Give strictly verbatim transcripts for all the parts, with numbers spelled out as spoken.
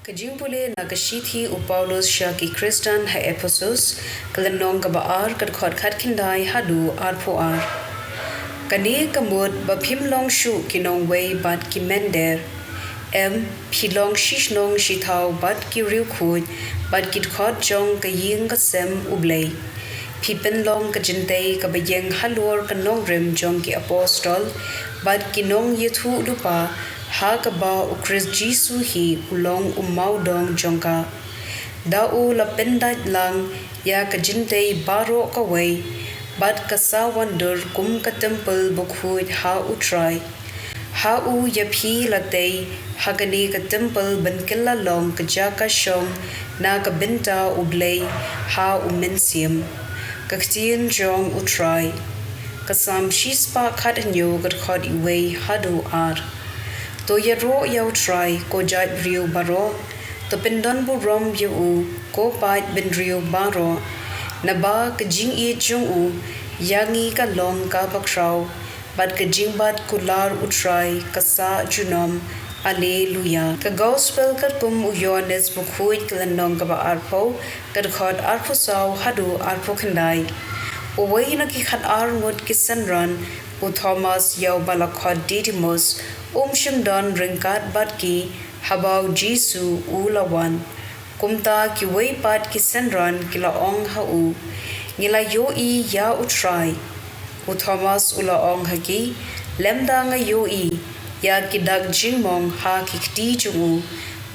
Ka jingpule na ka shithi u Paulus sha ki Khristan ha Ephesus, ka lynnong kaba ar, ka dkhot khatkhyndai haduh arphew ar. Kane ka mut ba phim long shuh ki nongwei bad ki mynder. Em, phi long shi shnong shi thaw bad ki riewkhuid, bad ki dkhot jong ka ïing ka sem U Blei. Phi pynlong ka jingtei kaba ïeng halor ka nongrim jong ki apostol, bad ki nongïathuhlypa, ha kaba u Khrist Jisu hi u long u mawdong jong ka. Da u la pyndait lang ïa ka jingtei baroh kawei, bad ka sa wandur kum ka templ bakhuid ha U Trai. Ha u ïa phi la tei, ha kane ka templ ban kylla long ka jaka shong na ka bynta U Blei ha U Mynsiem. Ka ktien jong U Trai. Ka Salm shispah khathynñiew, ka dkhot wei haduh ar. To ïaroh ïa U Trai, ko jaitbynriew baroh. To pyndonburom ïa u, ko paid bynriew baroh. Naba ka jingïeit jong u ïa ngi ka long kaba khraw, bad ka jingbat kular U Trai ka sah junom. Alleluia. Ka Gospel katkum u Ïoannis bakhuid, ka lynnong kaba arphew, ka dkhot arphew saw haduh arphew khyndai. Uwei na ki khatar ngut ki synran, u Thomas ïa uba la khot Didimus, um shym don ryngkat bad ki, haba u Jisu u la wan. Kumta kiwei pat ki synran ki la ong ha u, ngi la ïohi ïa U Trai. U Thomas u la ong ha ki, lymda nga ïohi ïa ki dak jingmong ha ki kti jong u,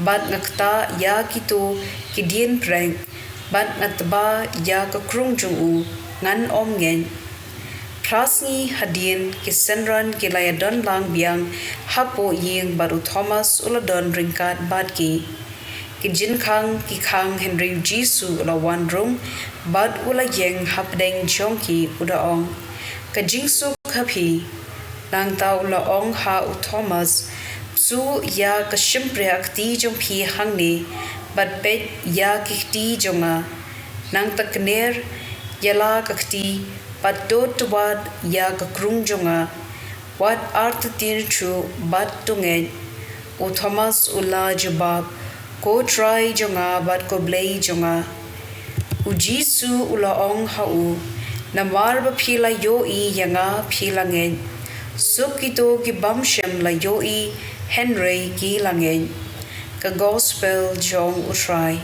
bad nga ktah ïa kito ki dienpreng, bad nga tba ïa ka krung jong u, ngan ym ngeit. Phra sngi hadien, ki synran ki la ïadon lang biang hapoh ïing, bad u Thomas u la don ryngkat bad ki. Ki jingkhang ki khang, hynrei u Jisu u la wan rung, bad u la ïeng hapdeng jong ki, u da ong, ka jingsuk ha phi. Nangta u la ong ha u Thomas, bsuh ïa ka shympriahkti jong phi hangne, bad peit ïa ki kti jong nga. Nangta kner ïa la ka kti, bad to wad ïa ka krung jong nga. Wad artatien shuh bad to ngeit. U Thomas u la jubab, ko Trai jong nga bad ko Blei jong nga. U Jisu u la ong ha u, namar ba phi la ïohi ïa nga phi la ngeit. Suk kito ki bym shym la ïohi hynrei ki la ngeit. Ka Gospel jong U Trai.